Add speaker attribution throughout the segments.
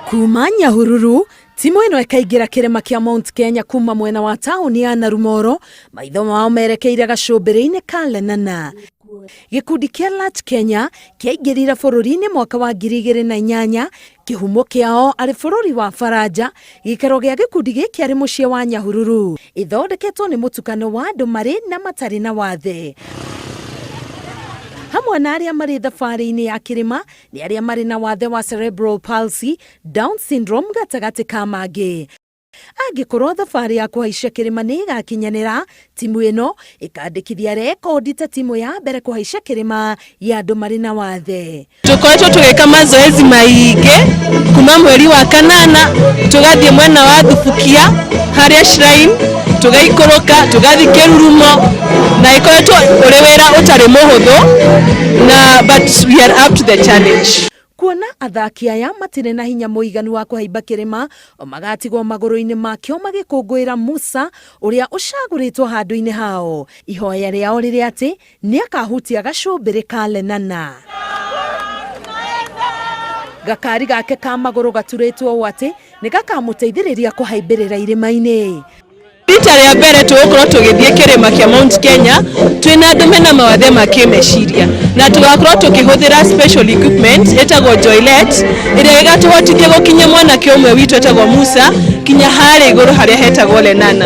Speaker 1: Kuma Nyahururu, timu ĩno ĩkaingĩra kĩrĩma kĩa Mount Kenya kuma mwena wa taũni ya Narumoro, maitho mao merekeire gacũmbĩrĩ-inĩ ka Lenana. Gĩkundi kĩa Latch Kenya kĩaingĩrire bũrũri-inĩ mwaka wa 2008, kĩhumo kĩao arĩ bũrũri wa Faranja. Gĩikaro gĩa gĩkundi gĩkĩ arĩ mũciĩ wa Nyahururu. Ĩthondeketwo nĩ mũtukano wa andũ marĩ na matarĩ na wathe. Hamwe na arĩa marĩ thabarĩ-inĩ ya kĩrĩma nĩ arĩa marĩ na wathe wa cerebral palsy, Down syndrome gatagatĩ ka mangĩ. Angĩkorwo thabarĩ ya kũhaica kĩrĩma nĩ ĩgakinyanĩra, timu ĩno ĩkandĩkithia rekondi ta timu ya mbere kũhaica kĩrĩma ya andũ marĩ na wathe.
Speaker 2: Tũkoretwo tũgĩka mazoezi maingĩ kuma mweri wa kanana, tũgathiĩ mwena wa Thubukia harĩa shrine, tũgaikũrũka tũgathiĩ Kĩrurumo, na ĩkoretwo ũrĩ wĩra ũtarĩ mũhũthũ na but we are up to the challenge.
Speaker 1: Kuona athaki aya matirĩ na hinya mũiganu wa kũhaimba kĩrĩma, o magatigwo magũrũ-inĩ makĩo magĩkũngũĩra Musa ũrĩa ũcagũrĩtwo handũ-inĩ hao. Ihoya rĩao rĩrĩ atĩ nĩakahutia gacũmbĩrĩ ka Lenana. Gakari gake ka magũrũ gaturĩtwo ũũ atĩ nĩgakamũteithĩrĩria kũhaimbĩrĩra irĩma-inĩ.
Speaker 2: Rita rĩa mbere tũgũkorwo tũgĩthiĩ kĩrĩma kĩa Mount Kenya twĩna andũ mena mawathe ma kĩmeciria, na tũgakorwo tũkĩhũthĩra special equipment ĩtagwo Joylet ĩrĩa ĩgatũhotithia gũkinyia mwanake ũmwe witũ etagwo Musa kinya harĩa igũrũ harĩa hetagwo Lenana.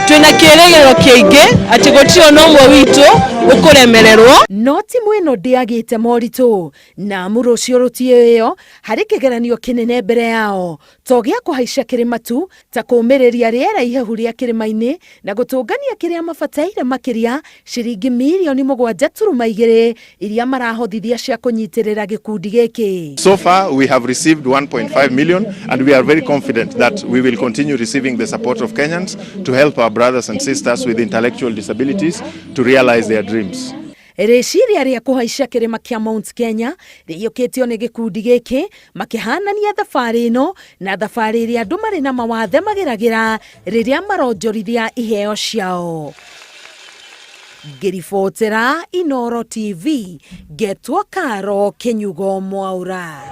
Speaker 2: Twĩna kĩrĩgĩrĩro kĩingĩ atĩ gũtirĩ ona ũmwe witũ ũkũremererwo.
Speaker 1: No timu ĩno ndĩagĩte moritũ, na amu rũciũ rũtiĩyo harĩ kĩgeranio kĩnene mbere yao. To gĩa kũhaica kĩrĩma tu, ta kũũmĩrĩria rĩera ihehu rĩa kĩrĩma-inĩ na gũtũngania kĩrĩa mabataire makĩria, ciringi mirioni 7.2 iria marahothithia cia kũnyitĩrĩra gĩkundi gĩkĩ.
Speaker 3: So far we have received 1.5 million and we are very confident that we will continue receiving the support of Kenyans to help our brothers and sisters with intellectual disabilities to realize their dreams.
Speaker 1: Rĩciria rĩa kũhaica kĩrĩma kĩa Mount Kenya rĩiyũkĩtio nĩ gĩkundi gĩkĩ makĩhanania thabarĩ ĩno na thabarĩ ĩrĩa andũ marĩ na mawathe mageragĩra rĩrĩa maronjorithia iheo ciao. Ngĩribotera Inooro TV, ngetwo Karo Kĩnyugo Mwaũra.